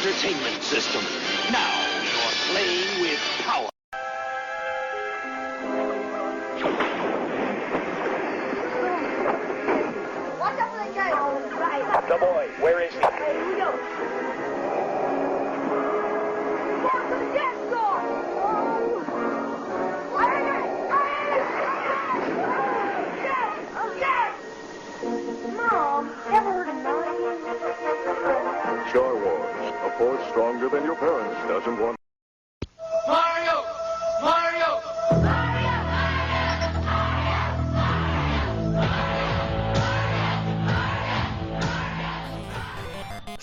entertainment system. Now you're playing with power. Watch out for the giant. Right. The boy, where is he? Hey, here we go. Down to the dance floor. Oh. Yes! Yes! Mom, ever heard of nine? Star Wars, a force stronger than your parents doesn't want. Mario! Mario!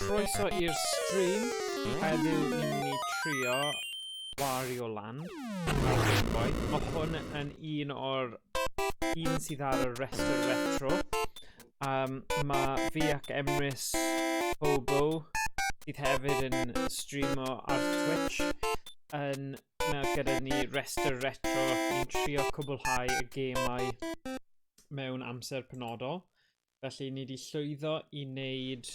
Croeso i'r stream. Heddiw ni'n mynd i trio Wario Land ar Game Boy. Mae hwn yn un o'r un sydd ar y rhestr retro. Mae fi ac Emrys Hobo, sydd hefyd yn streamo ar Twitch, yn mae gyda ni rhestr retro. Ni'n trio cwblhau y gemau mewn amser penodol. Felly ni wedi llwyddo i wneud.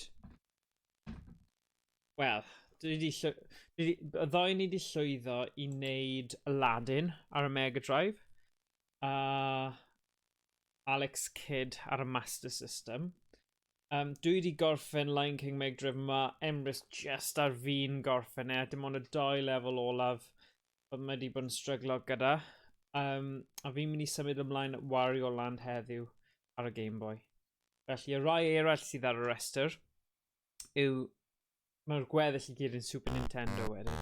Wel, dwi 'di llwy- dwi 'di... y ddou ni 'di llwyddo i wneud Aladdin ar y Mega Drive a Alex Kidd ar y Master System. Dwi 'di gorffen Lion King Mega Drive, ma' Emrys jyst ar fin gorffen e, dim ond y dou lefel olaf oedd mae 'di bod yn stryglo gyda. A fi'n mynd i symud ymlaen at Wario Land heddiw ar y Game Boy. Felly y rai eraill sydd ar y rhestr yw mae'r gweddill i gyd yn Super Nintendo wedyn.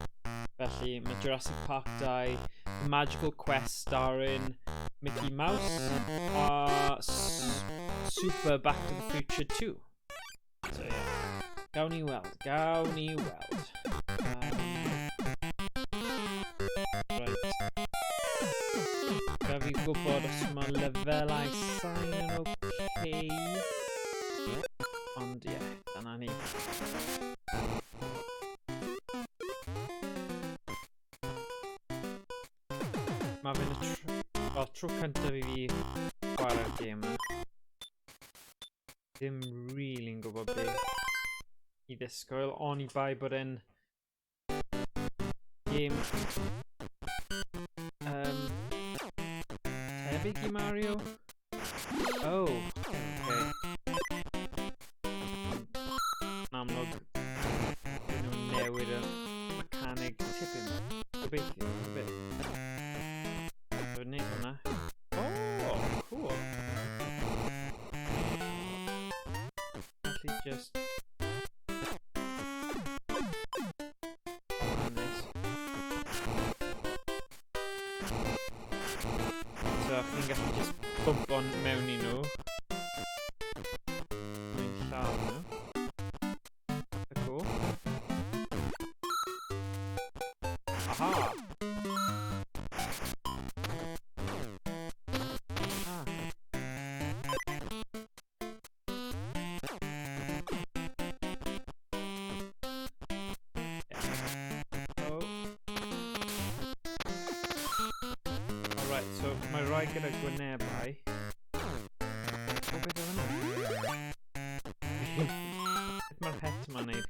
Felly mae Jurassic Park 2, The Magical Quest starring Mickey Mouse a Super Back to the Future 2. So yeah, gawn ni weld, gawn ni weld. Right. Gaf fi gwybod os mae lefelau sain yn okay. Ond ie, yeah, dyna ni. Mae fe'n y tro, well, tro cyntaf i fi chwarae'r gêm yma. Ddim really'n gwybod beth i ddisgwyl, oni bai bod e'n gêm tebyg i Mario. Oh, okay. Yn amlwg, dyn nhw'n newid y mecanig tipyn. Gobeithio, ta beth. Dwi'n neud hwnna. Oh, cool. Felly just. Oh, nice. So, chi'n gallu just bwmpo mewn i nhw. Mae'n lladd nhw. Eitha cool. Aha! Ah. Yeah. Oh. Alright, so mae rai gyda gwynebau. O, beth oedd hwnna? Beth mae'r het yma'n neud?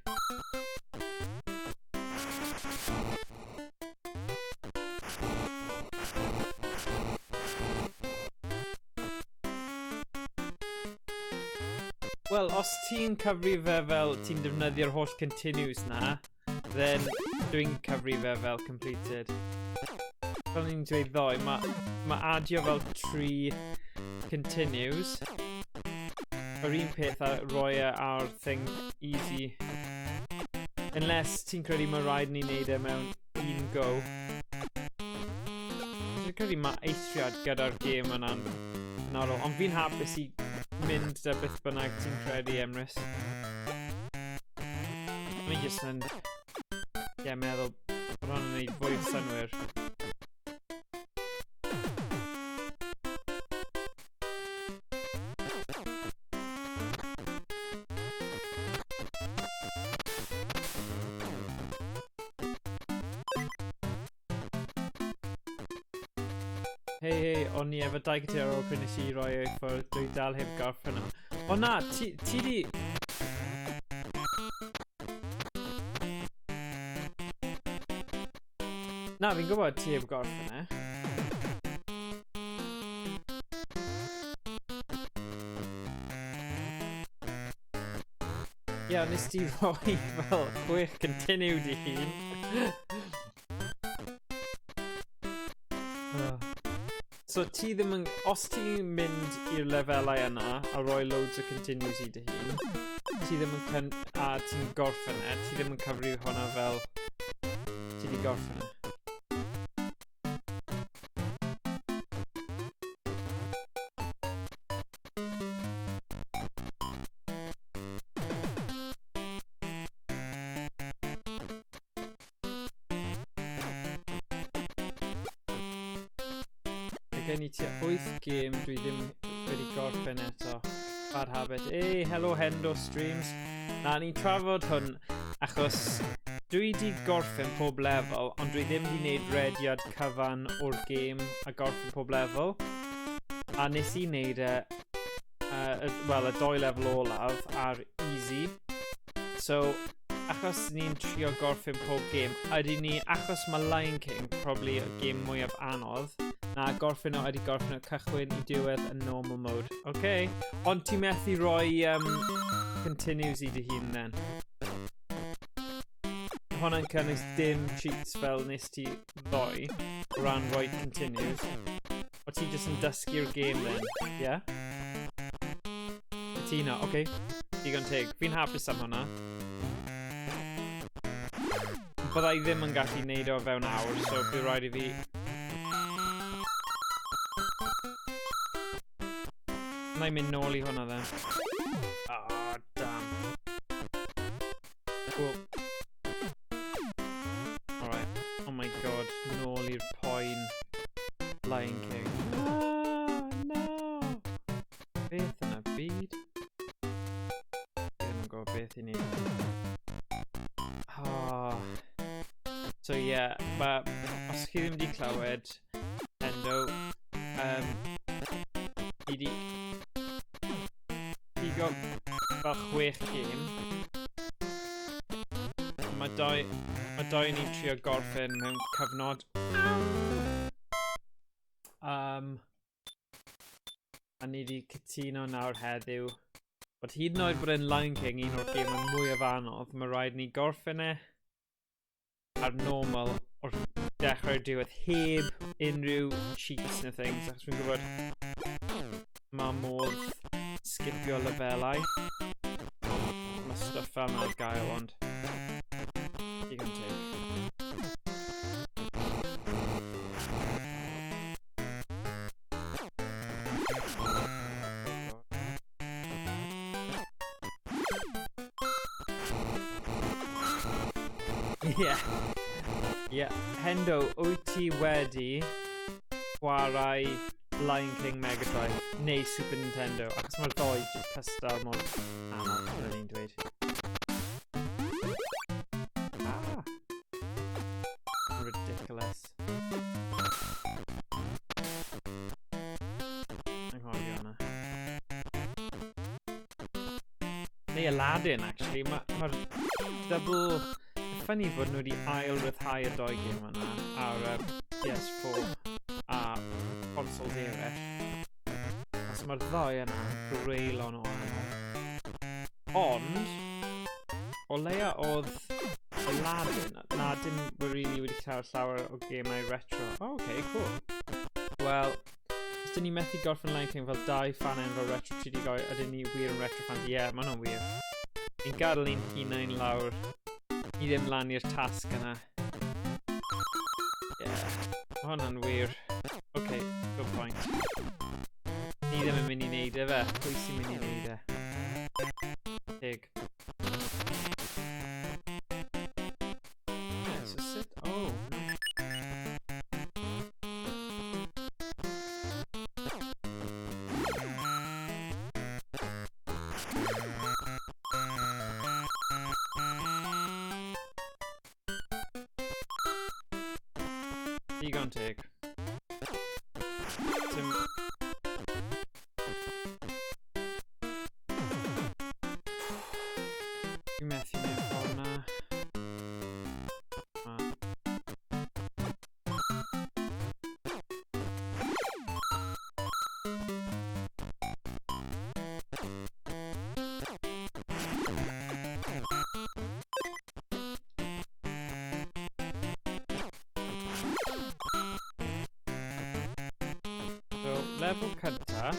Wel, os ti'n cyfri fe fel ti'n defnyddio'r holl continues na, then dwi'n cyfri fe fel completed. Fel ni'n dweud ddoe, mae adio fel tri continues. Yr un peth a roi e ar thing easy. Unless ti'n credu mae rhaid ni wneud e mewn un go. Dwi'n credu mae eithriad gyda'r gêm yna'n penodol, ond fi'n hapus i mynd 'da beth bynnag ti'n credu, Emrys. O'n i jyst yn, ie, meddwl bod hwn yn gwneud fwy o synnwyr. Hei, hei, o'n i efo dau gyda ar ôl pryd nes i roi ei ffwrdd, dwi dal heb gorffen o. O na, ti di. Na, fi'n gwybod ti heb gorffen e. Ie, yeah, nes ti roi fel 6 continue di hun. So ti ddim yn... Os ti'n mynd i'r lefelau yna a roi loads o continues i dy hun, ti ddim yn... a ti'n gorffen e, ti ddim yn cyfri hwnna fel ti di gorffen e. Gen i tua 8 gêm dwi ddim wedi gorffen eto. Bad habit. Hey, hello Hendo Streams. Na, ni'n trafod hwn achos dwi di gorffen pob lefel, ond dwi ddim di wneud rediad cyfan o'r gêm a gorffen pob lefel. A nes i wneud e, wel, y 2 lefel olaf ar easy. So, achos ni'n trio gorffen pob gêm, ydy ni, achos mae Lion King probably y gêm mwyaf anodd, na, gorffen o ydy gorffen o cychwyn i diwedd yn normal mode. OK. Ond ti'n methu roi continues i dy hun then. Hwnna'n cynnwys dim cheats fel nes ti ddoe o ran rhoi continues. O ti jyst yn dysgu'r gêm then, yeah? Cytuno, OK. Digon teg. Fi'n hapus am hwnna. Bydda i ddim yn gallu neud o fewn awr, so bydd rhaid i fi... Na i mynd nôl i hwnna then. Oh, damn. Cool. Alright. Oh my god, nôl i'r poen Lion King. Oh, no! Beth yn y byd? Fi ddim yn gwybod beth i ni. Oh. So yeah, ma, os chi ddim wedi clywed, Hendo, fi di pigo fel 6 gêm. Mae dau ni'n trio gorffen mewn cyfnod. A ni di cytuno nawr heddiw bod hyd yn oed bod e'n Lion King, un o'r gemau mwyaf anodd, mae rhaid ni gorffen e ar normal o'r dechrau'r diwedd heb unrhyw cheats neu things, achos fi'n gwybod mae modd skipio lefelau. Mae stwff fel yma ar gael, ond digon teg. Yeah. Yeah. Hendo, wyt ti wedi chwarae Lion King Mega Drive neu Super Nintendo? Achos mae'r ddoi jyst cystal mor anodd, byddwn ni'n dweud. Ah! Ridiculous. Anghofio hwnna. Neu Aladdin, actually. Mae'r double... Funny bod nhw wedi ail ryddhau y doi gêm yna ar PS4 a consoles eraill. Achos mae'r ddoi yna greulon o anodd. Ond, o leia oedd Aladdin, na dim really wedi cael llawer o gemau retro. Oh, okay, cool. Wel, os dyn ni methu gorffen Lion King fel 2 fan enfawr retro 3D goi, ydyn ni wir yn retro fans? Ie, yeah, ma' hwnna'n wir. Ni'n gadael ein hunain lawr. Ni ddim lan i'r tasg yna. Yeah, ma' hwnna'n wir. Okay, good point. Ni ddim yn mynd i wneud e fe. Pwy sy'n mynd i wneud e? Teg. Yeah, so sit... Oh, no. Digon teg. Dim... Dwi'n methu mewn ffordd na. lefel cynta,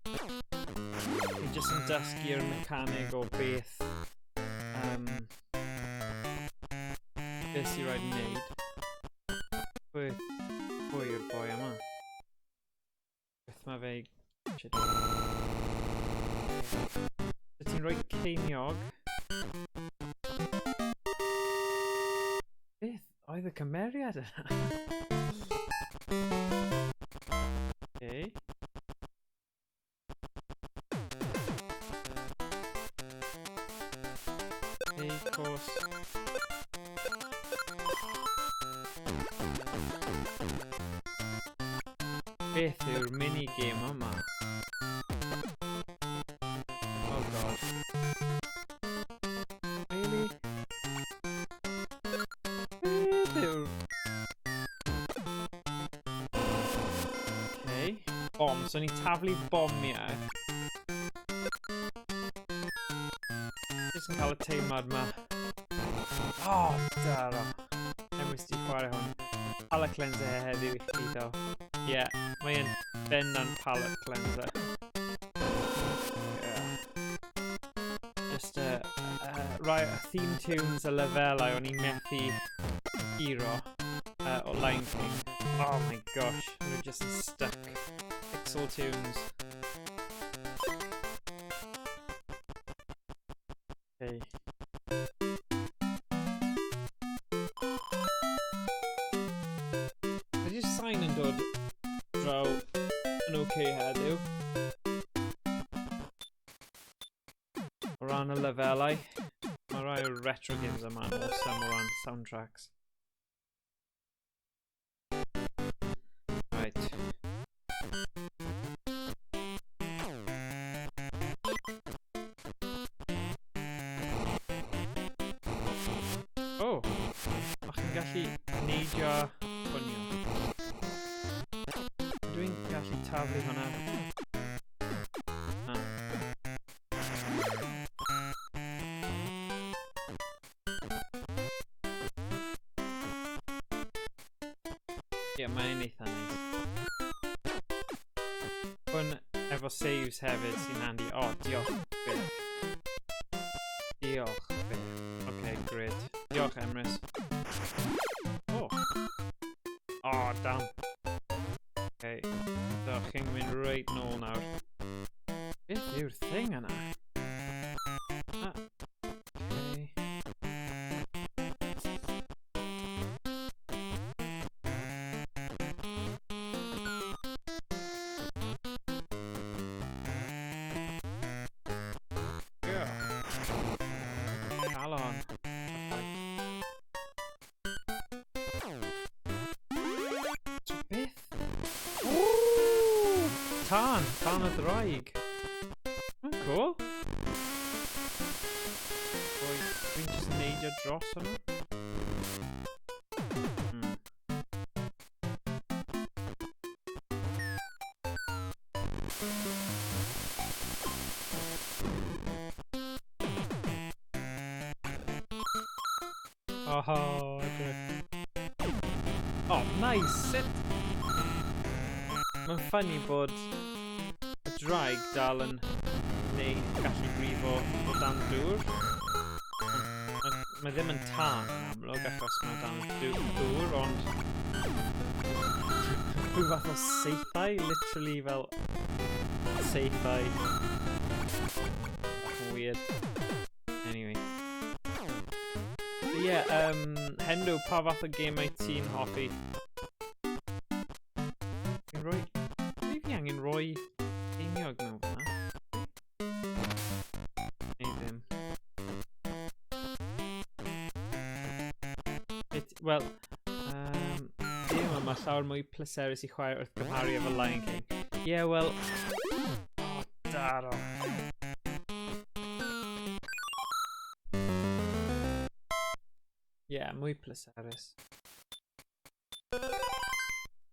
fi jyst yn dysgu'r mecanig o beth beth sy'n rhaid i wneud. Pwy yw'r boi yma? Beth mae fe... Shit. So ti'n rhoi ceiniog. Beth oedd y cymeriad yna? Okay. Hey, course. Beth yw'r minigame yma? Oh god. Really? Beth yw'r... Okay. Bomb. So ni'n taflu bomiau. Jyst yn cael y teimlad ma. Oh, daro. Emrys di chwarae hwn. Palate cleanser heddiw i chdi ddo. Ie, yeah, mae'n bendant palate cleanser. Yeah. Just rai theme tunes a lefelau o'n i'n methu guro o Lion King. Oh my gosh, nhw just yn stuck. Pixel tunes. Okay. Ydy'r sain yn dod draw yn okay heddiw? O ran y lefelau, mae rai o'r retro games yma'n awesome o ran soundtracks. Right. Oh, o'ch chi'n gallu neidio ffonio. Dwi'n gallu taflu hwnna. Na. Ie, yeah, mae'n eitha neis. Hwn efo saves hefyd sy'n handi. O, oh, diolch byth. Diolch byth. Okay, great. Diolch, Emrys. Oh. Oh, damn. Okay, so chi'n mynd reit nôl nawr. Beth yw'r thing yna? Ah, okay. Yeah. Calon. So beth? Ooh! Tân! Tân y ddraig. Oh, cool. Oi, dwi'n just neidio dros hwnna. Oh, okay. Oh, nice! Sut? Mae'n funny bod y draig dal yn neu gallu brifo o dan dŵr. Mae ddim yn tân yn amlwg achos mae dan dŵr, ond rhyw fath o saethau, literally fel saethau. Weird. Anyway. So yeah, Hendo, pa fath o gemau ti'n hoffi? Fi'n rhoi... Fi angen rhoi ceiniog mewn fan'na. Neu ddim. Wel, dim yma llawer mwy pleserus i chwarae wrth gymharu efo Lion King. Ie, yeah, wel... Oh, daro. Ie, yeah, mwy pleserus.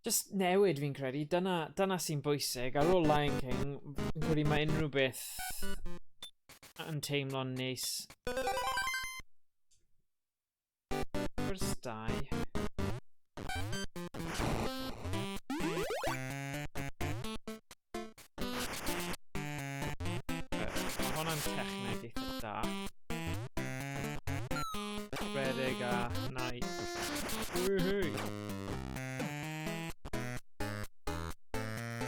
Just newid fi'n credu, dyna sy'n bwysig. Ar ôl Lion King, fi'n credu mae unrhyw beth yn teimlo'n neis. First 2. techneg eitha da. Redeg a nai. Woohoo!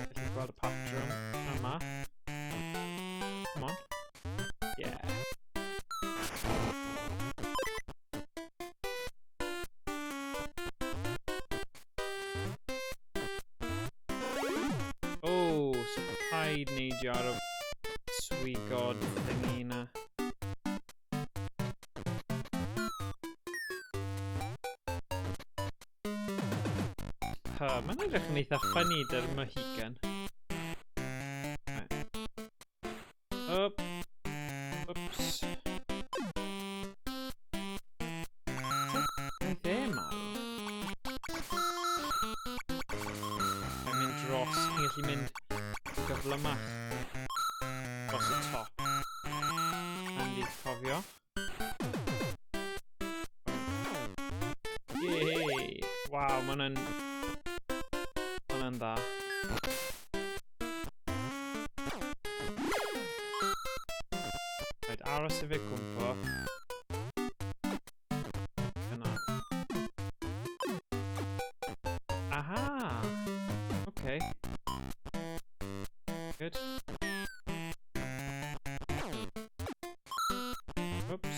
Felly gweld y patrwm yma. Come on. Yeah. Oh, so paid neidio ar y swigod thingy na. Ha, mae'n edrych yn eitha funny dy'r Mohican. Right. Up. Oops. Wnaeth e marw? Mae'n mynd dros, chi'n gallu mynd gyflymach dros y top. Andy, cofio. Yay! Waw, mae hwnna'n dda. Rhaid aros i fe cwmpo. Yna. Aha! Okay. Good. Oops.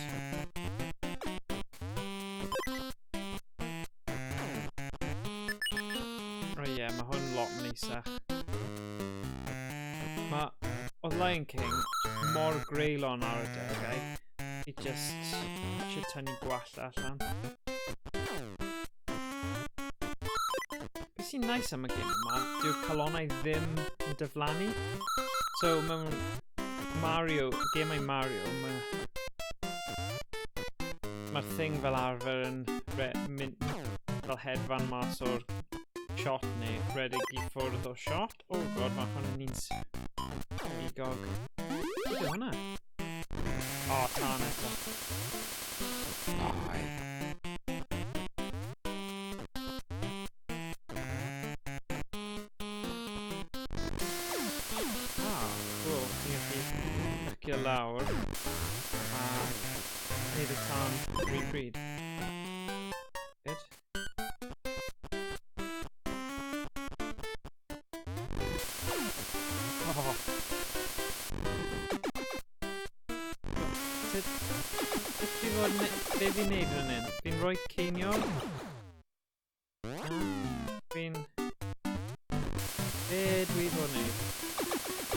Oh yeah, mae hwn lot neisach. Mae... Oedd Lion King mor greulon ar y degau. I just eisiau tynnu gwallt allan. Beth sy'n nice am y gêm yma, dyw'r calonnau ddim yn diflannu. So mewn Mario, gemau Mario, mae'r thing fel arfer yn mynd fel hedfan mas o'r shot neu redeg i ffwrdd o shot. Oh god, mae hwn yn un igog. Beth yw hwnna? O, oh, tân eto. Ai. Ah, cool. Ti'n gallu ducio lawr a gwneud y tân rhy bryd. Good. Oh. Sut dwi fod be fi'n neud fan hyn? Fi'n rhoi ceiniog? Na? Fi'n... Be dwi fod neud?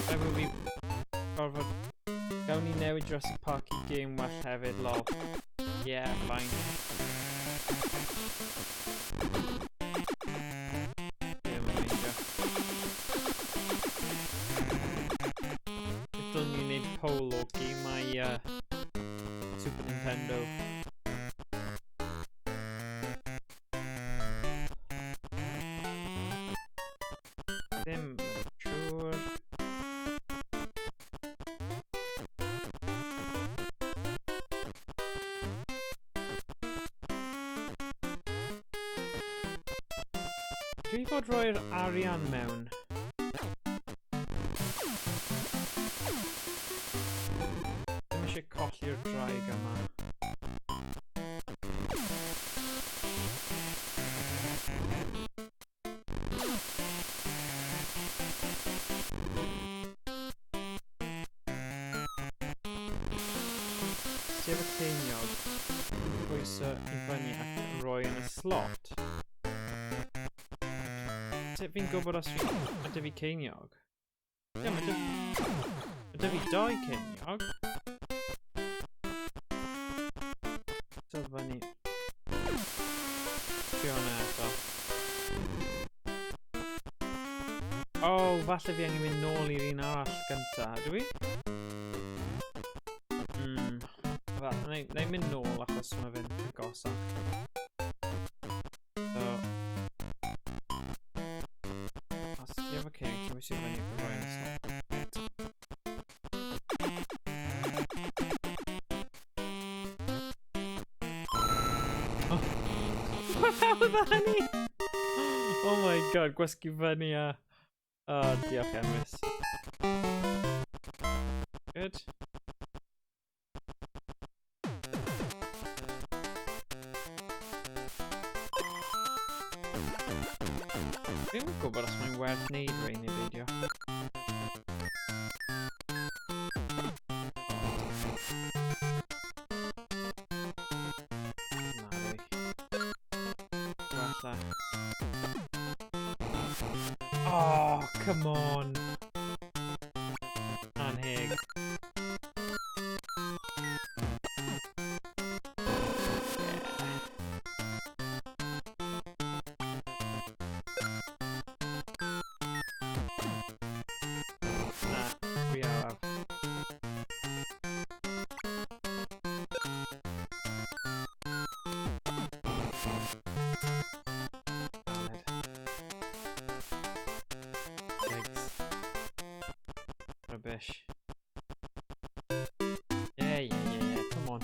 Rhaid bod fi gorfod... Gawn ni newid Jurassic Park i game well hefyd, lol. Yeah, fine. Ie, mae'n meindio. Beth dylwn ni wneud poll o gemau Super Nintendo? Ddim yn siŵr. Dwi fod roi'r arian mewn. Ddim eisiau colli'r draig yma. Sef y ceiniog, pwyso i fyny ac roi yn y slot. Sut fi'n gwybod os fi... Mae 'da fi ceiniog? Ie, mae 'da fi 2 ceiniog. So fyny. Trio hwnna eto. Oh, falle fi angen mynd nôl i'r un arall gynta, ydw i? Na i mynd nôl achos mae fe'n agosach. So... Os ti efo ceiniog, ti'n wisio fyny ac yn rhoi yn y slot. Oh! What hawdd â hynny? Oh my god, gwasgu fyny a... Oh, diolch Emrys. Good. Fi'n gwybod os mae'n werth wneud rhain neu beidio. Na fi. Gwella. Oh, come on! Anheg. Na, fi araf. Galed. Legs. Rubbish. Yeah, come on.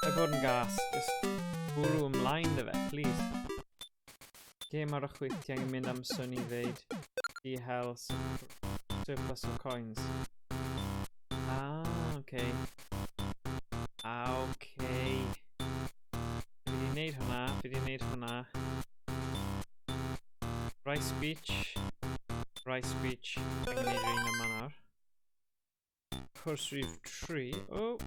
Heb bod yn gas, just bwrw ymlaen dy fe, please. Gêm ar y chwith, ti angen mynd am Sony ddeud di hel surplus o coins. Ah, okay. Ah, okay. Fi wedi wneud hwnna, fi wedi wneud hwnna. Rice Beach. Rice Beach. Angen wneud yr un yma nawr. Cwrs rhif 3. Oh!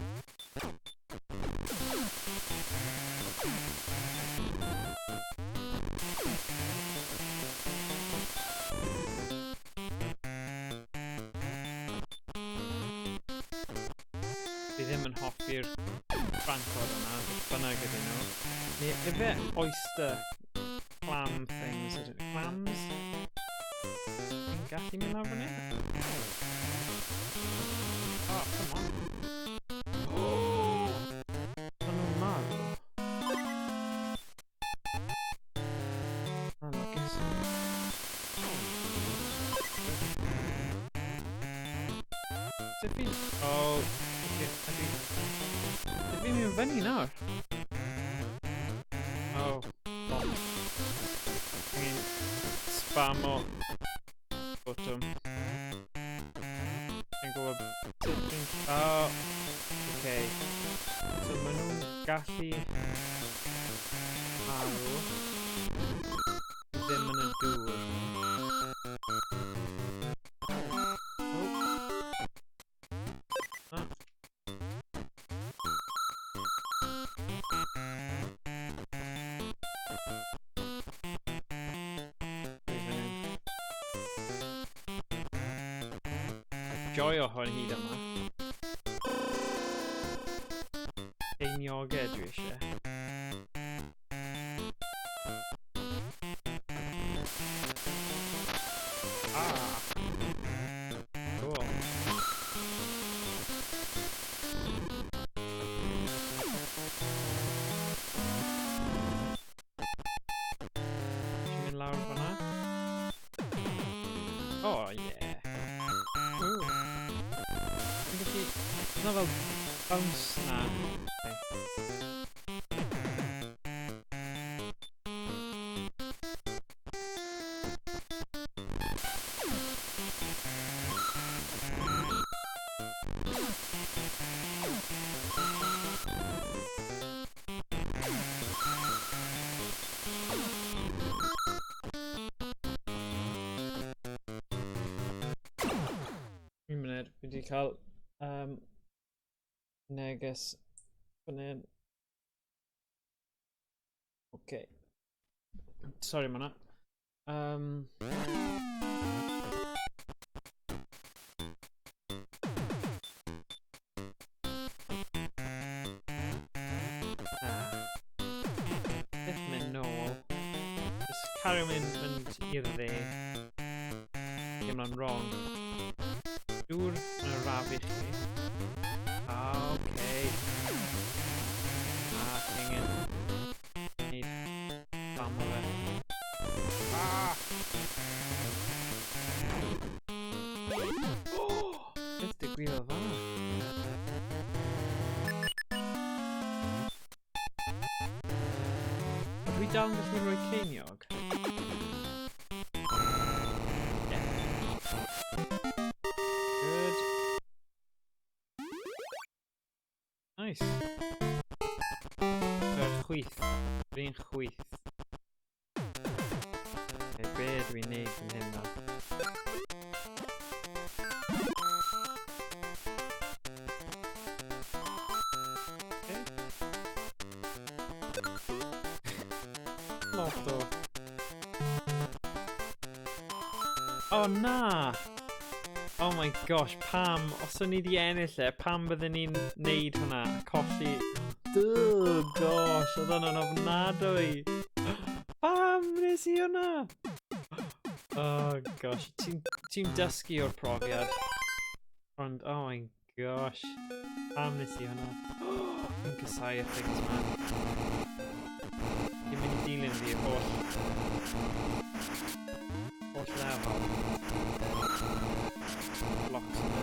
Fi ddim yn hoffi'r crancod yna, beth bynnag ydyn nhw. Neu ife oyster clam things ydyn nhw? Clams? Fi'n gallu mynd lawr fan hyn? Oh, come on. Oh! Maen nhw'n marw. Ah, lwcus. Sut fi'n... Oh, okay, ydw. Sut fi'n mynd fyny nawr? Oh, lol. Angen spamo botwm. Fi'n gwybod sut dwi'n... Oh, okay. So maen nhw'n gallu marw ddim yn y dŵr. Oh. Ah. Dwi fan hyn. Joio hwn hyd yma. Ceiniogau dwi eisiau. Ah! Cool. Ti'n mynd lawr fyna? Oh, yeah. Ooh. Fi'n gallu... Na fel bounce na. Okay. Un munud, fi wedi cael neges fan hyn. Okay. Sorry am hwnna. Ah. Byth mynd nôl. Just cario mynd i'r dde. Teimlo'n wrong. Dŵr yn arafu chi. Ah, okay. Ah, ti angen gwneud spam o fe. Ah! Oh! Beth digwyddodd fan'na? Ydw i dal yn gallu rhoi ceiniog? Yeah. Good. Nice. Yr chwith. Yr un chwith. dwi'n neud fan hyn na. Okay. Lot o... Oh na! Oh my gosh, pam, os o'n i di ennill e, pam bydden ni'n neud hwnna? Colli... Duh, gosh, oedd hwnna'n ofnadwy! Pam nes i hwnna? Oh gosh, ti'n dysgu o'r profiad. Ond, oh my gosh, pam nes i hwnna? Fi'n casau y things man. Dwi'n mynd i dilyn fi holl lefel. Blocks yna.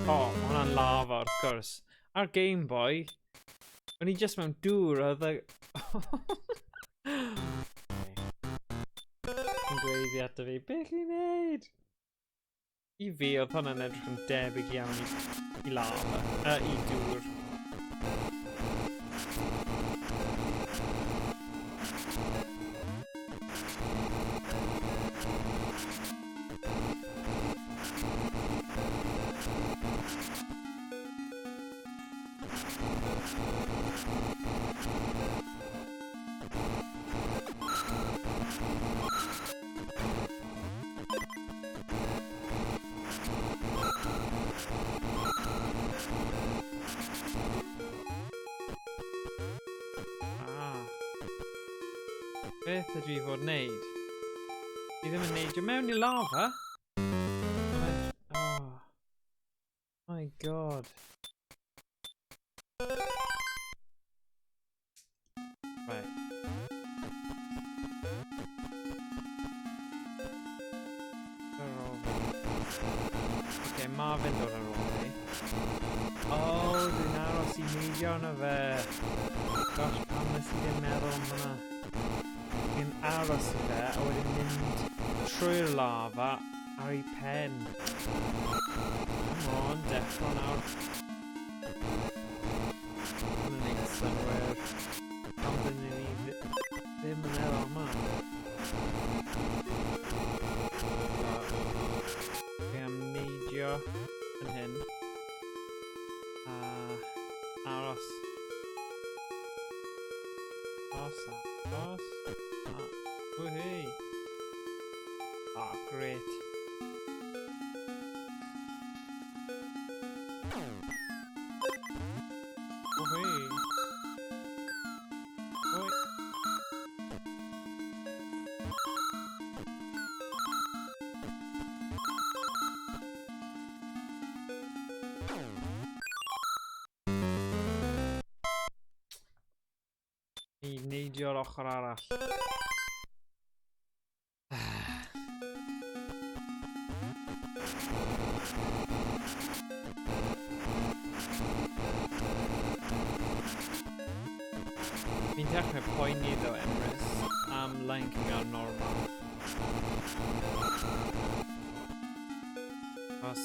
Oh, ma' hwnna'n lava wrth gwrs. Ar Game Boy, o'n i just mewn dŵr, oedd e... Yn gweiddi ato fi, be chi'n neud? I fi, oedd hwnna'n edrych yn debyg iawn i lava, i dŵr. Beth ydw i fod wneud? Fi ddim yn neidio mewn i lava. Oh my god. Right. Ar ôl fi. Okay, ma fe'n dod ar ôl fi. Oh, dwi'n aros i neidio arno fe. Gosh, pam nes i ddim meddwl am hwnna. Dwi'n aros i fe, a wedyn mynd trwy'r lava ar ei pen. Come on, deffro nawr. Hwnna'n neud synnwyr. Pam dyn ni ddim yn meddwl am hwnna. Dwi am neidio yn hyn. A aros. Aros, aros. Woohoo! Ah, great. Woohoo! Oi. I neidio'r ochr arall. Fi'n dechrau poeni ddo, Emrys, am Lion King ar normal. Os...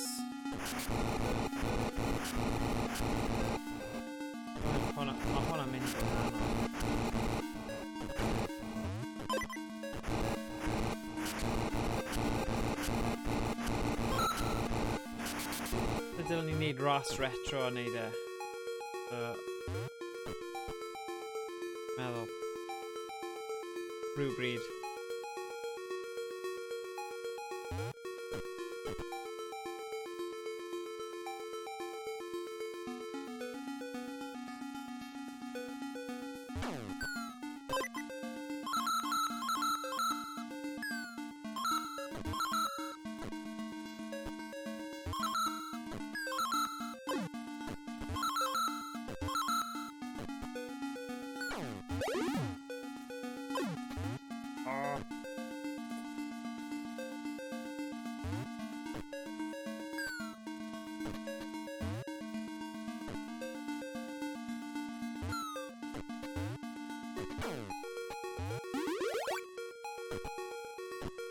Mae hwnna'n mynd o'n anodd. Dylen ni wneud ras retro a wneud e. Meddwl. Rhywbryd.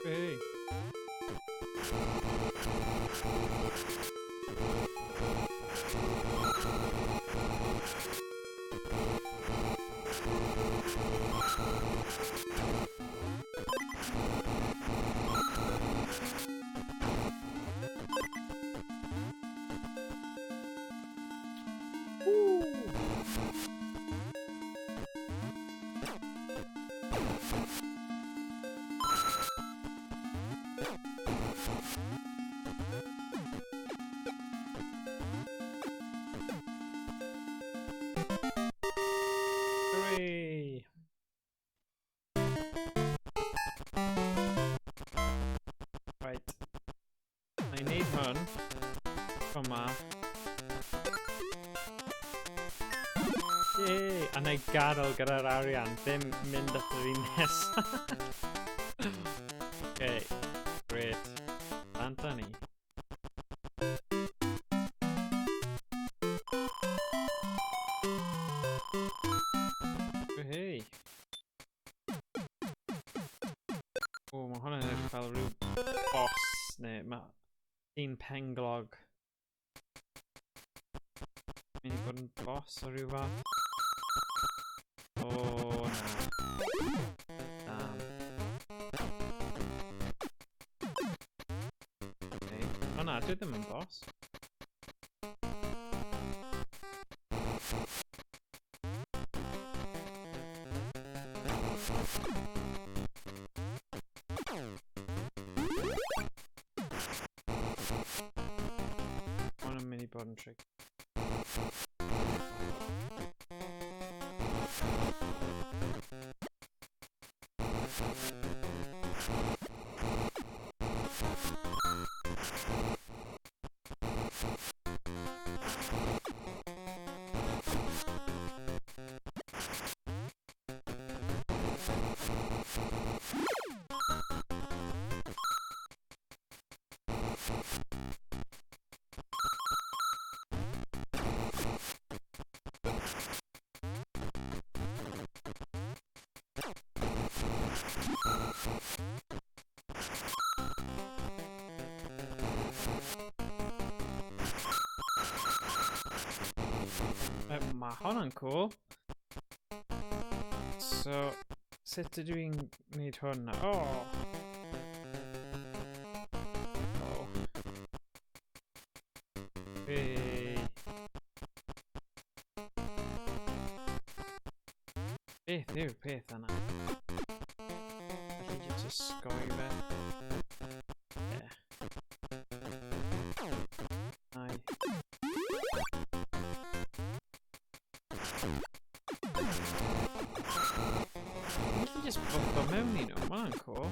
Hey. Hooray! Right. I need hwn. Come. Yay! A na i gadael gyda'r arian, ddim mynd at yr un nesaf. Okay, great. Bant â ni. Hey. O, mae hwnna'n edrych fel rhyw boss, neu mae un penglog. Mynd i fod yn boss o rhyw fath. O, na. Damn. Okay. O na, dwi ddim yn boss. Hwn yn mynd i bod yn trick. Mae hwnna'n cool. So, sut ydw i'n gwneud hwn? Oh! Oh. Hey. Beth yw'r peth yna? Felly jyst osgoi fe. Yeah. Ai. Felly just bumpo mewn i nhw, ma' hwnna'n cool.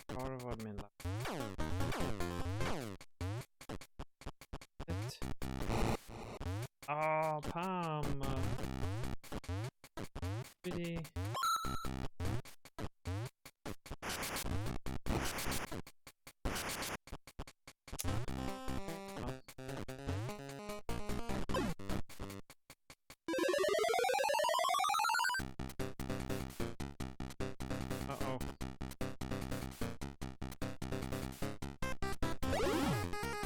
Gorfod mynd lawr. Sut? O, pam? Dwi 'di... Uh-oh.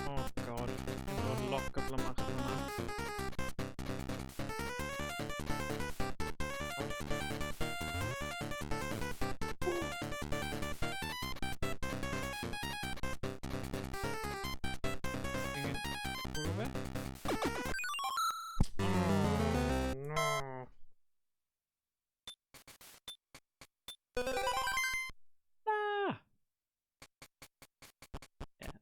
Oh god, dwi'n bod lot gyflymach na hwnna. Angen bwrw fe? Oh no! Na! Yeah.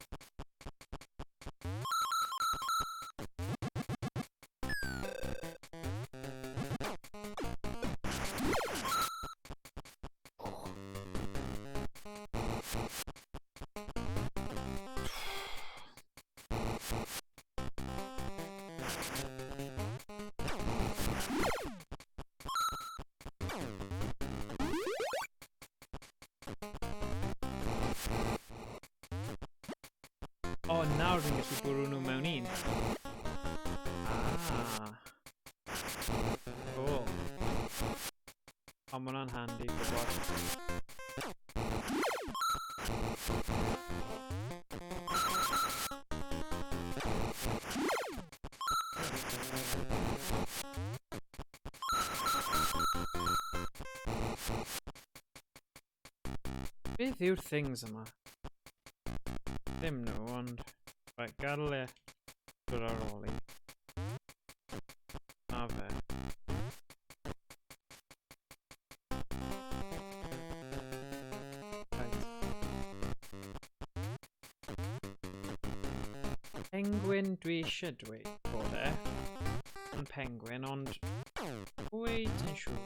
O, nawr fi'n gallu bwrw nhw mewn un. Ah. Beth yw'r things yma? Ddim nhw, ond... Right, gadael e dod ar ôl i. Na fe. Right. Penguin dwi eisiau dweud bod e. Yn penguin, ond... Wait yn siŵr.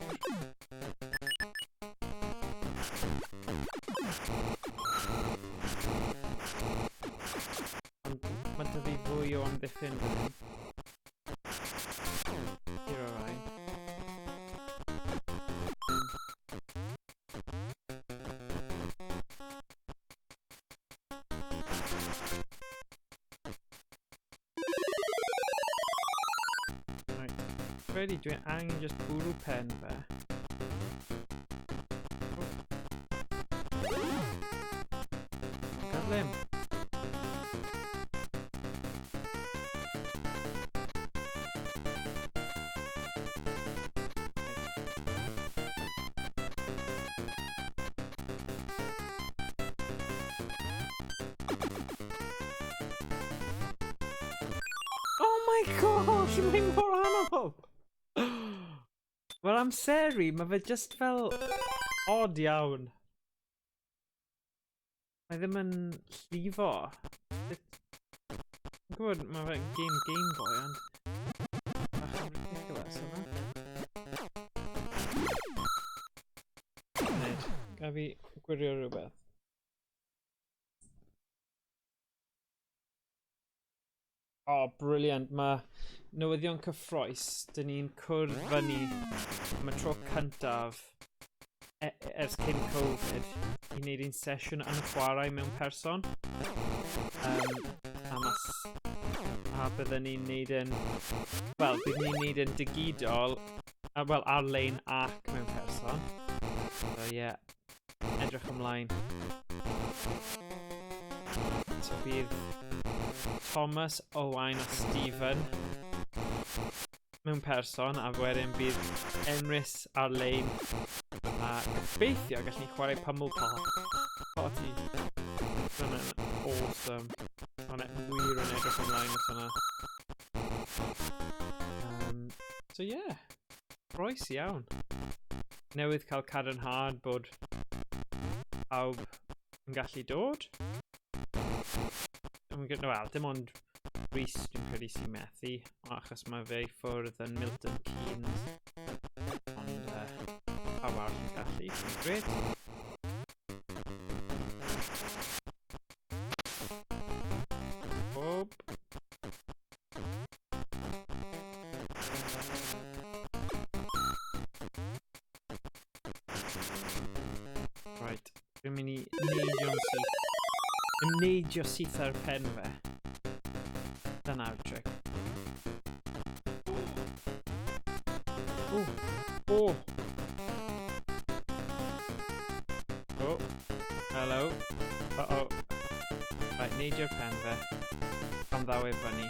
Ond mae 'da fi fwy o amddiffyn fan hyn. Hero Ryan. Right. Credu dwi angen just bwrw pen fe. Gyflym. Oh my gosh, mae'n mor anodd! Wel, amseru, mae fe just fel odd iawn. Mae ddim yn llifo. Dwi'n gwybod mae fe'n game Game Boy, ond bach yn ridiculous yna. Nid, gaf fi gwirio rhywbeth. Oh, brilliant. Mae newyddion cyffrous. Dyn ni'n cwrdd fyny am y tro cyntaf ers cyn Covid i wneud un sesiwn yn chwarae mewn person. A byddwn ni'n neud yn... Wel, byddwn ni'n neud yn digidol, wel, ar-lein ac mewn person. So, ie, yeah, edrych ymlaen. So, bydd Thomas, Owain a Stephen mewn person, a wedyn bydd Emrys ar-lein, a gobeithio gallwn ni chwarae Pummel Party. Hwnna'n awesome. Hwnna'n wir yn edrych ymlaen at hwnna. So yeah, croes iawn. Newydd cael cadarnhad bod pawb yn gallu dod. Wel, dim ond Rhys dwi'n credu sy'n methu, achos mae fe i ffwrdd yn Milton Keynes. Ond pawb arall yn gallu, sy'n grêt. Bob. Right, dwi'n mynd i neidio'n syth. Yn neidio syth ar pen fe. Dyna'r trick. Oh! Oh! Oh! Hello! Uh-oh. Right, neidio'r pen fe. Pan ddaw e fyny.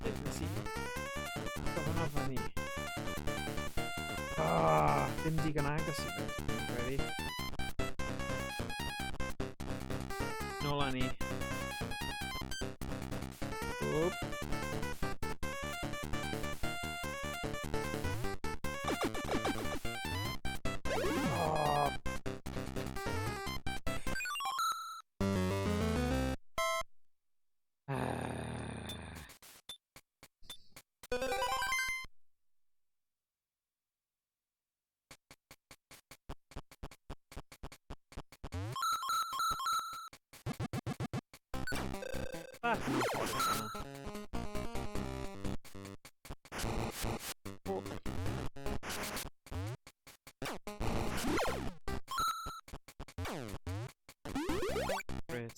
Beth nes i? Go hwnna fyny. Ah, ddim digon agos i fe, dwi'n credu. Nôl â ni. Whoop. Oh. Bach yn anffodus yna. Oh. Great.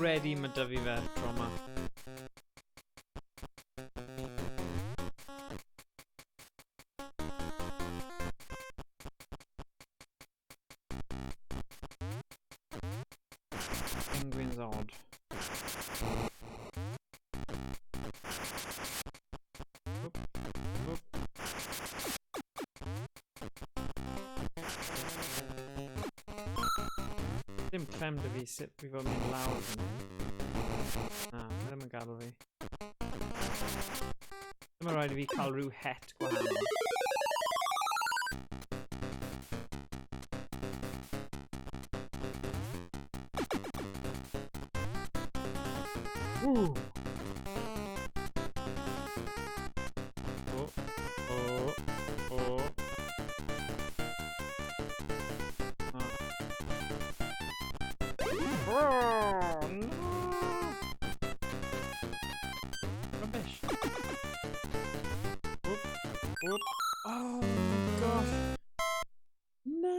Credu mae 'da fi fe tro yma. Penguins odd. Whoop, whoop. Dim clem 'da fi sut fi fod mynd lawr fan hyn. Na, mae ddim yn gadael fi. Ddim yn rhaid i fi cael rhyw het gwahanol. Woo! Oh, oh, oh. Oh. Oh, no! Rubbish. Whoop, whoop. Oh my gosh. Na!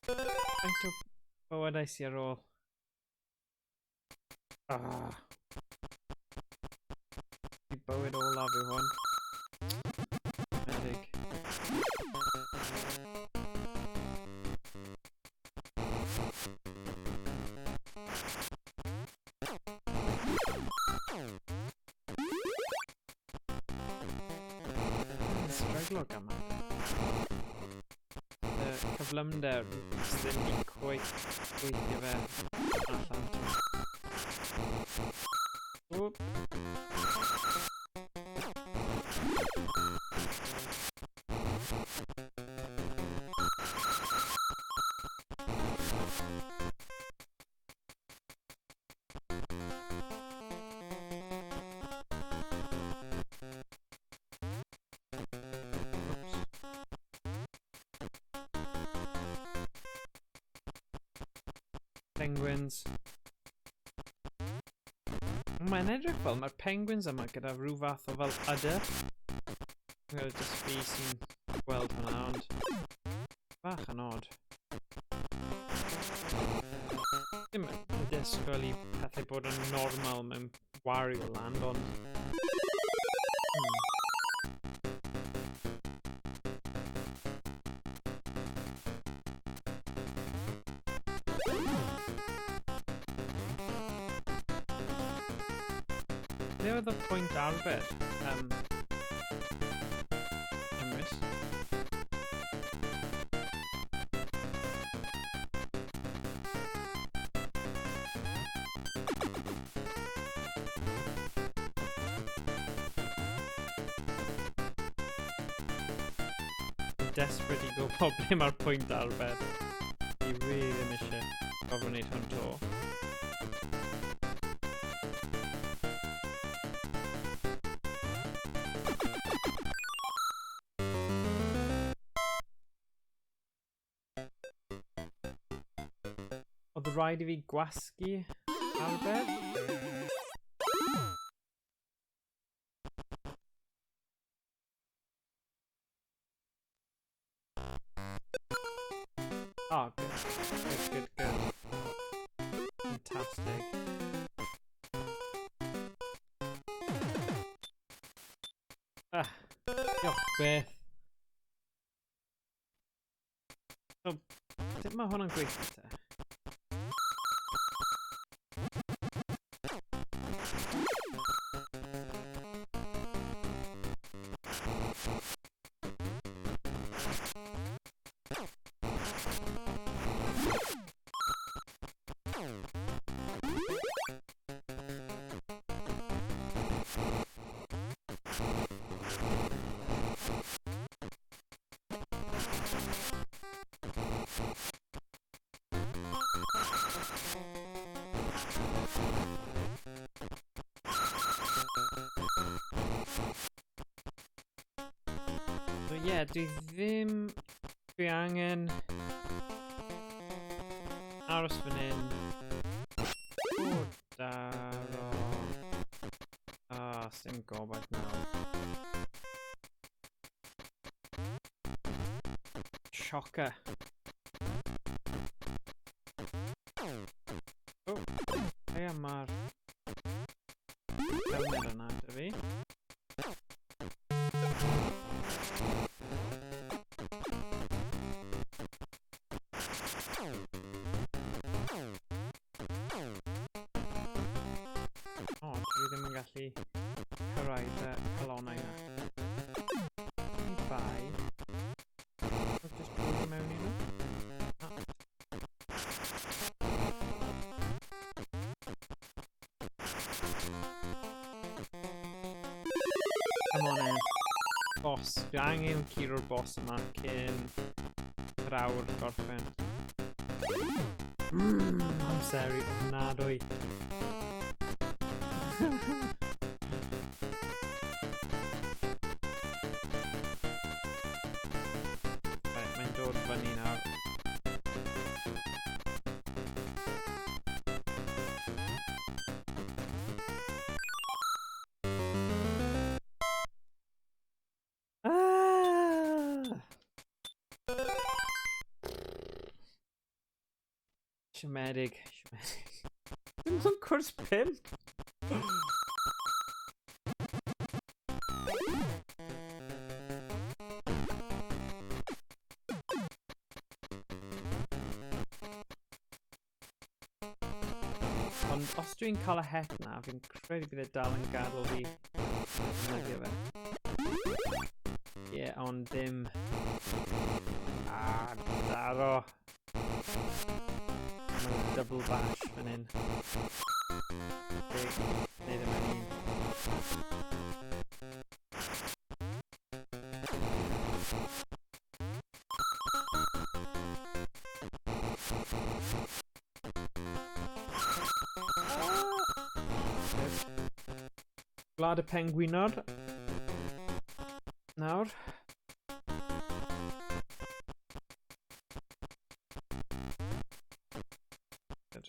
Faint o bywydau sy ar ôl? Ah. I bywyd olaf yw hwn. Medic. Stryglo gymaint. Y cyflymder ddim di cweit gweithio fe allan. Whoop. Oops. Penguins. Mae'n edrych fel mae'r penguins yma gyda rhyw fath o fel udder. Dwi'n gwybod jyst fi sy'n gweld hwnna, ond bach yn odd. Ddim yn disgwyl i pethau bod yn normal mewn Wario Land, ond... Ble oedd y pwynt arbed? Emrys? Desperate i gwybod ble mae'r pwynt arbed. Fi really ddim eisiau gofyn wneud hwn to. Oedd rhaid i fi gwasgu arbed? Oh, good. Good, good, good. Fantastic. Ah, diolch byth. So, sut mae hwnna'n gweithio te? So yeah, dwi ddim... Dwi angen aros fan hyn. O, daro. Ah, sim gobaith nawr. Shocker. cyrraedd y calonnau yna. Ni bai. Just bwrw mewn i nhw. Come on in. Boss. Dwi angen curo'r boss yma cyn yr awr gorffen. Amseru ofnadwy. Right, mae'n dod fyny nawr. Ah! Siomedig, siomedig. Dim ond cwrs 5! Ond os dwi'n cael y het na, fi'n credu bydd e dal yn gadael fi defnyddio fe. Ie, yeah, ond ddim. Ah, daro! Mae'n double bash fan hyn. Big, neu ddim yn un. Gwlad y Pengwinod. Nawr. Good.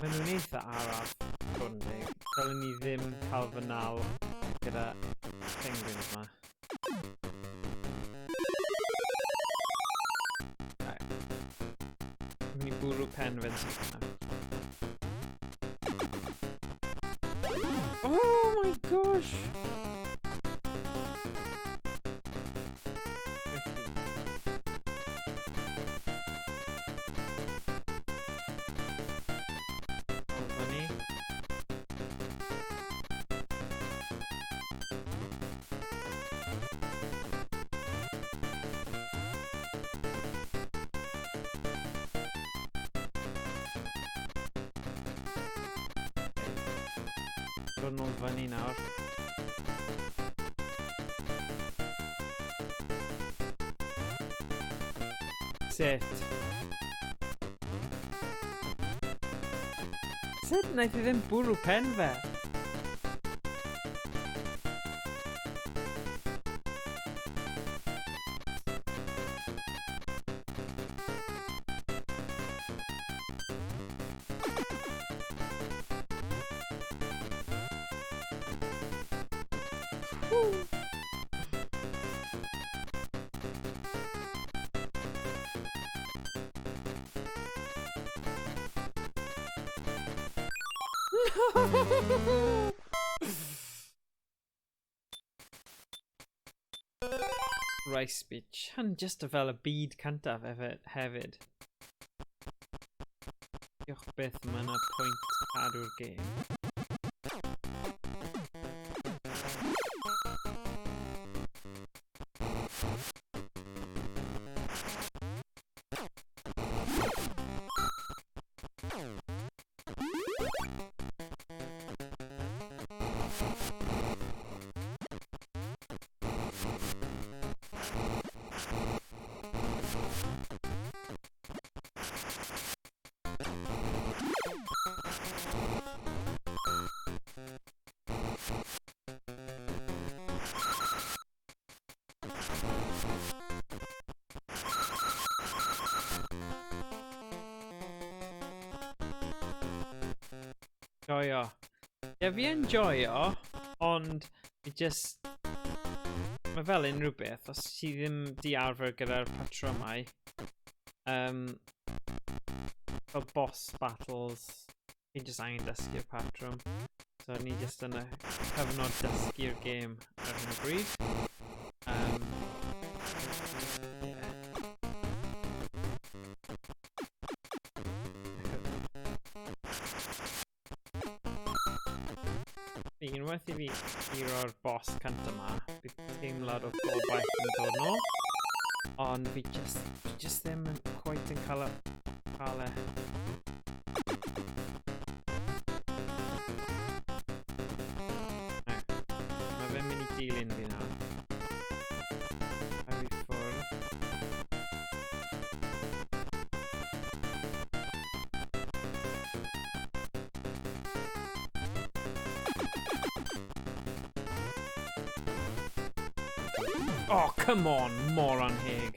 Maen nhw'n eitha araf, bod yn deg. Dylen ni ddim cael fy nal gyda penguins ma. Right. Dwi'n mynd i bwrw pen fe'n syth yna. Oh my gosh! Fyny. Dod nôl fyny nawr. Sut? Sut wnaeth i ddim bwrw pen fe? Rice Beach. Hwn just fel y byd cyntaf hefyd. Diolch byth, mae yna pwynt cadw'r gêm. Joio. Ie, fi yn joio, ond fi just... Mae fel unrhyw beth, os ti ddim di arfer gyda'r patrymau, Fel boss battles, fi'n just angen dysgu'r patrwm. So ni just yn y cyfnod dysgu'r gêm ar hyn o bryd. Yeah. Unwaith i fi curo'r boss cyntaf yma, bydd teimlad o gobaith yn dod nôl. Ond fi just ddim yn quite yn cael e. Mae fe'n mynd i dilyn fi nawr. A fi ffwrdd. Oh, come on, mor anheg.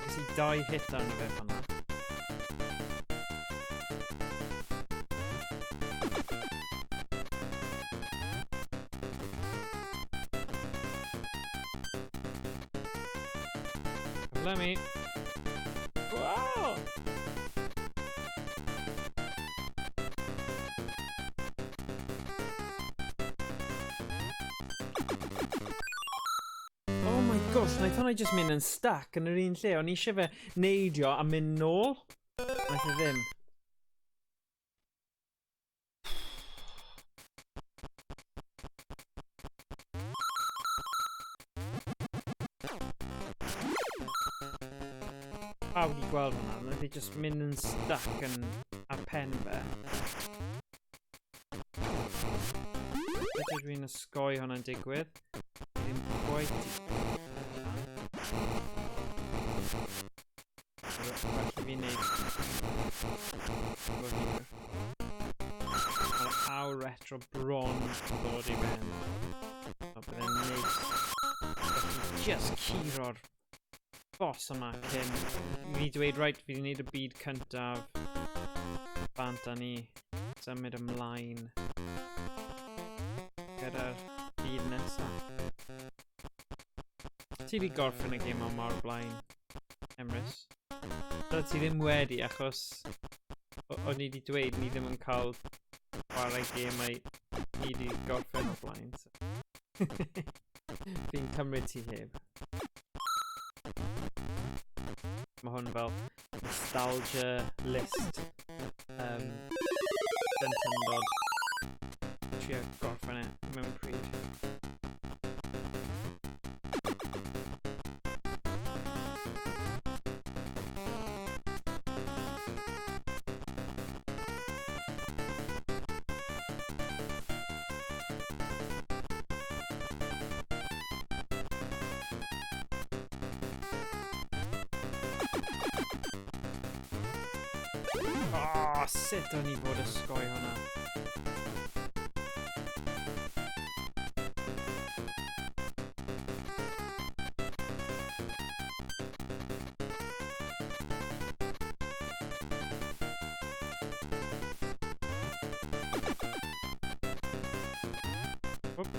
Nes i 2 hit arno fe fan'na. Let me. Wow! Oh my gosh, wnaeth hwnna just mynd yn stuck yn yr un lle. O'n i eisiau fe neidio a mynd nôl. Wnaeth e ddim. Pawb wedi gweld hwnna, wnaeth e just mynd yn stuck yn ar pen fe. Sut ydw i'n osgoi hwnna'n digwydd? Ddim quite. Well i fi wneud efo hir. Mae'r awr retro bron yn dod i ben. So byddai'n neis gallu just curo'r boss yma cyn fi dweud, right, fi wedi gwneud y byd cyntaf, bant â ni symud ymlaen gyda'r byd nesaf. Ti wedi gorffen y gêm yma o'r blaen, Emrys? Dyna ti ddim wedi, achos o'n i wedi dweud ni ddim yn cael chwarae gemau ni wedi gorffen o'r blaen. So. Fi'n cymryd ti heb. Mae hwn fel nostalgia list. Plentyndod. Trio gorffen e mewn pryd. Oh, sut o'n i fod ysgoi hwnna? Whoop,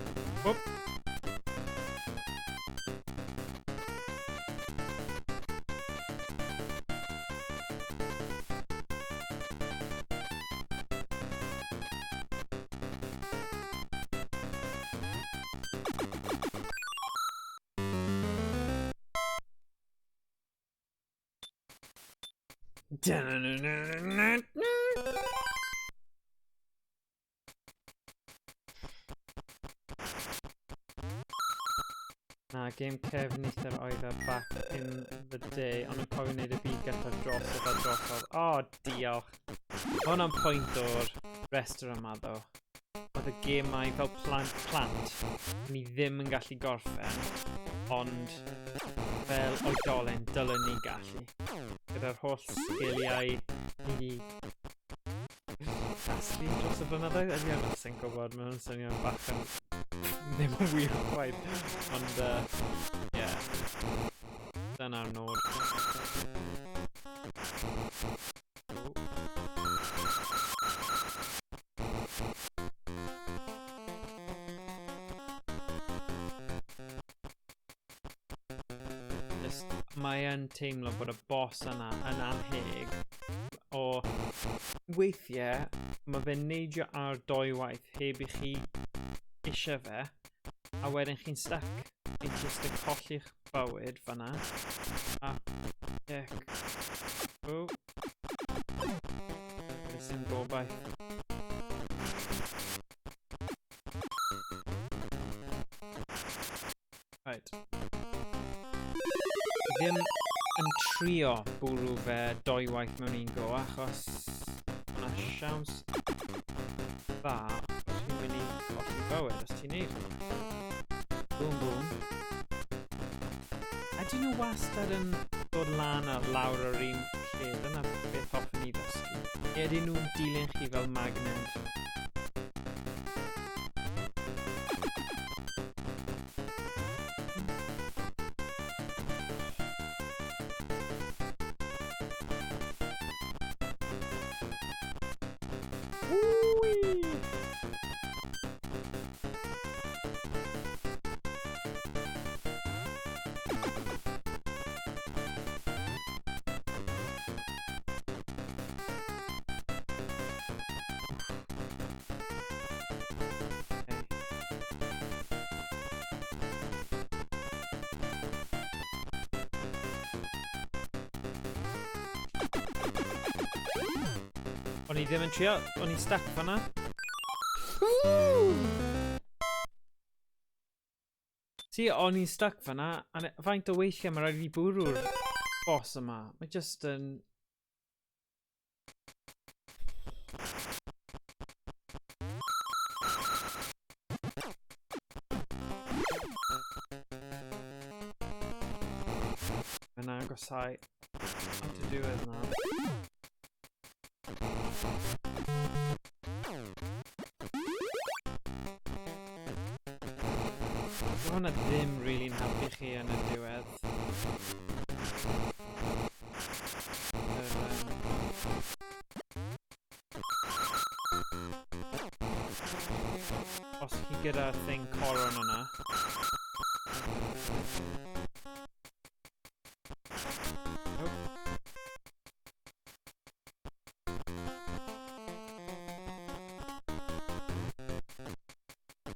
whoop. Na, game cefnither oedd e back in the day, ond yn cofio wneud y byd gyntaf drosodd a drosodd. O, oh, diolch. Mae hwnna'n pwynt o'r restr yma, ddo. Oedd y gemau fel plant, ni ddim yn gallu gorffen, ond fel oedolyn dylen ni gallu. Gyda'r holl sgiliau ni wedi casglu dros y blynyddoedd. Ydy o'n sy'n gwybod, mae hwn swnio'n bach yn ddim yn wir chwaith. Ond, yeah. Dyna'r nod. Oh. Mae yn teimlo bod y boss yna yn anheg o weithiau mae fe'n neidio ar doi waith heb i chi eisiau fe, a wedyn chi'n stuck. Chi'n just yn colli'ch bywyd fanna. A, dick. O. Does dim gobaith. Right. Ddim yn trio bwrw fe dwywaith mewn un go, achos mae yna siawns dda bod ti'n mynd i colli bywyd os ti'n neud hwnna. Boom, boom. Ydyn nhw wastad yn dod lan a lawr yr un lle? Dyna beth hoffwn i ddysgu. Neu ydyn nhw'n dilyn chi fel magned? Whee! O'n i ddim yn trio, o'n i'n stuck fanna. Si, o'n i'n stuck fanna, a faint o weithiau mae rhaid i fi bwrw'r boss yma. Mae just yn... Mae'n agosau at y diwedd nawr. Mae hwnna ddim really'n helpu chi yn y diwedd. Yr, os chi gyda thing coron yna. Oh.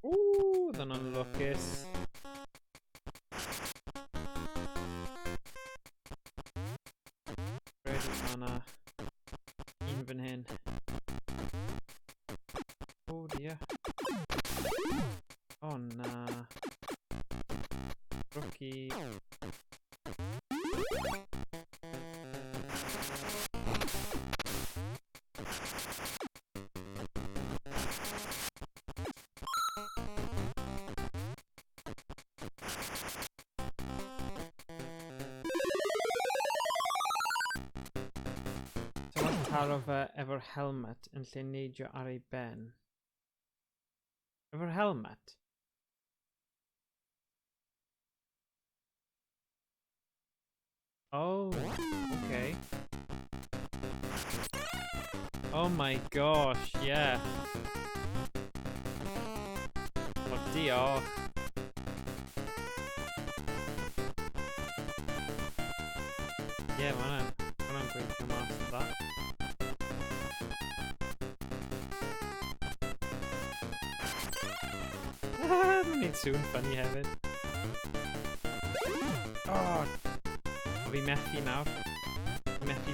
Ooh, dyna'n lwcus. Ready, ma' 'na un fan hyn. Oh dear. Oh na. Rookie. So mae'n taro fe efo'r helmet yn lle neidio ar ei ben. Efo'r helmet? Oh, okay. Oh my gosh, yeah. Oh, diolch. Yeah, mae hwnna'n gweithio mas yn dda. Mae'n neud sŵn funny hefyd. Oh, fi methu nawr. Fi methu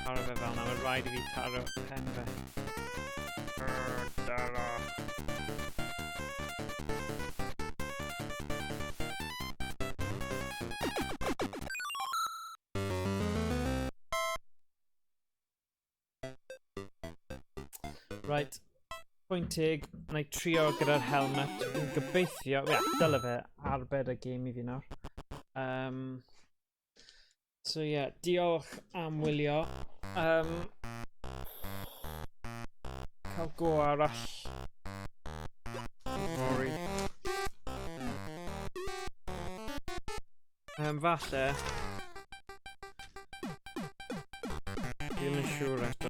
taro fe fel na. Mae rhaid i fi taro pen fe. Daro. Right. Pwynt teg, na i trio gyda'r helmet. Dwi'n gobeithio, ie, dyle fe arbed y gêm i fi nawr. So ie, yeah, diolch am wylio. Cael go arall. Fory. Falle. Ddim yn siŵr eto.